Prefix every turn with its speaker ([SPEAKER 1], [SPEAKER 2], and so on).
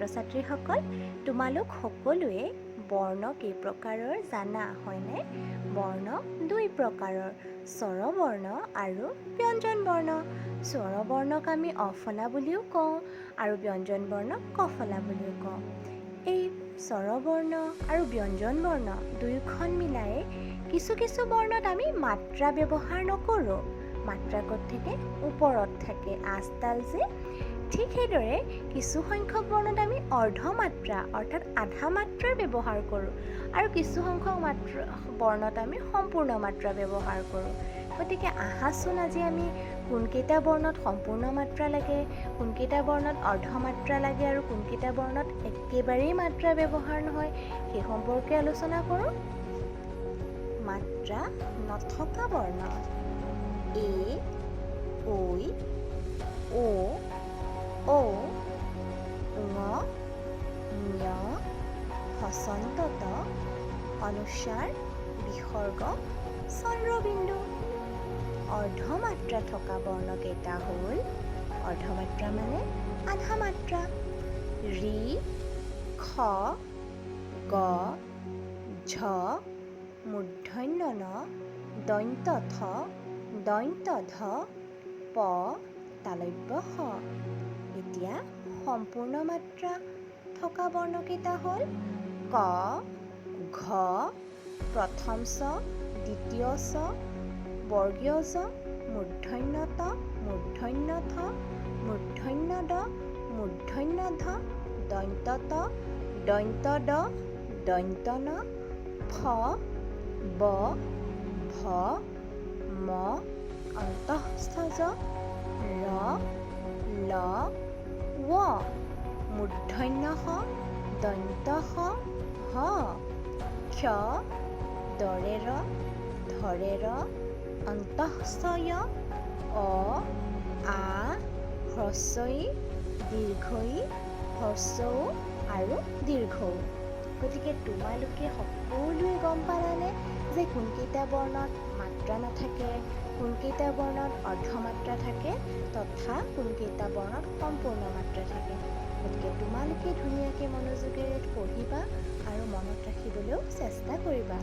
[SPEAKER 1] ছাত্ৰ-ছাত্ৰীসকল, তোমালোক সকলোৱে বৰ্ণ কেই প্ৰকাৰৰ জানা, হয়নে? বৰ্ণ দুই প্ৰকাৰৰ, স্বৰবৰ্ণ আৰু ব্যঞ্জন বৰ্ণ। স্বৰবৰ্ণক আমি অফলা বুলিও কওঁ আৰু ব্যঞ্জন বৰ্ণক কফলা বুলিও কওঁ। এই স্বৰবৰ্ণ আৰু ব্যঞ্জন বৰ্ণ দুয়োখন মিলাই কিছু কিছু বৰ্ণত আমি মাত্ৰা ব্যৱহাৰ নকৰোঁ। মাত্ৰা ক'ত থাকে? ওপৰত থাকে, আঁচডাল যে। ঠিক সেইদৰে কিছু সংখ্যক বৰ্ণত আমি অৰ্ধমাত্ৰা, অৰ্থাৎ আধা মাত্ৰাৰ ব্যৱহাৰ কৰোঁ আৰু কিছু সংখ্যক মাত্ৰা বৰ্ণত আমি সম্পূৰ্ণ মাত্ৰা ব্যৱহাৰ কৰোঁ। গতিকে আহাচোন, আজি আমি কোনকেইটা বৰ্ণত সম্পূৰ্ণ মাত্ৰা লাগে, কোনকেইটা বৰ্ণত অৰ্ধমাত্ৰা লাগে আৰু কোনকেইটা বৰ্ণত একেবাৰেই মাত্ৰা ব্যৱহাৰ নহয়, সেই সম্পৰ্কে আলোচনা কৰোঁ। মাত্ৰা নথকা বৰ্ণ: এ, ঐ, ও, ঔ, ঙ, ঞ, হচন্ত ত, অনুস্বাৰ, বিসৰ্গ, চন্দ্ৰবিন্দু। অৰ্ধমাত্ৰা থকা বৰ্ণকেইটা হ'ল, অৰ্ধমাত্ৰা মানে আধা মাত্ৰা, ঋ, খ, গ, ঝ, মূৰ্ধন্য ণ, দন্ত্য থ, দন্ত্য ধ, প, তালব্য শ। এতিয়া সম্পূৰ্ণ মাত্ৰা থকা বৰ্ণকেইটা হ'ল ক, ঘ, প্ৰথম চ, দ্বিতীয় চ, বৰ্গীয় জ, মূৰ্ধন্য ত, মূৰ্ধন্য থ, মূৰ্ধন্য ড, মূৰ্ধন্য ধ, দন্ত্য ত, দন্ত্য দ, দন্ত্য ন, ফ, ব, ভ, ম, অন্তঃস্থ জ, ৰ, ল, ৱ, মূৰ্ধন্য ষ, দন্ত্য স, হ, ক্ষ, দৰে ৰ, ধৰে ৰ, অন্তঃস্থ য়, অ, আ, হ্ৰস্ব ই, দীৰ্ঘ ই, হ্ৰস্ব উ আৰু দীৰ্ঘ ঊ। গতিকে তোমালোকে সকলোৱে গম পালানে যে কোনকেইটা বৰ্ণত মাত্ৰা নাথাকে, কোনকেইটা বৰ্ণত অৰ্ধমাত্ৰা থাকে তথা কোনকেইটা বৰ্ণত সম্পূৰ্ণ মাত্ৰা থাকে? গতিকে তোমালোকে ধুনীয়াকৈ মনোযোগেৰে পঢ়িবা আৰু মনত ৰাখিবলৈও চেষ্টা কৰিবা।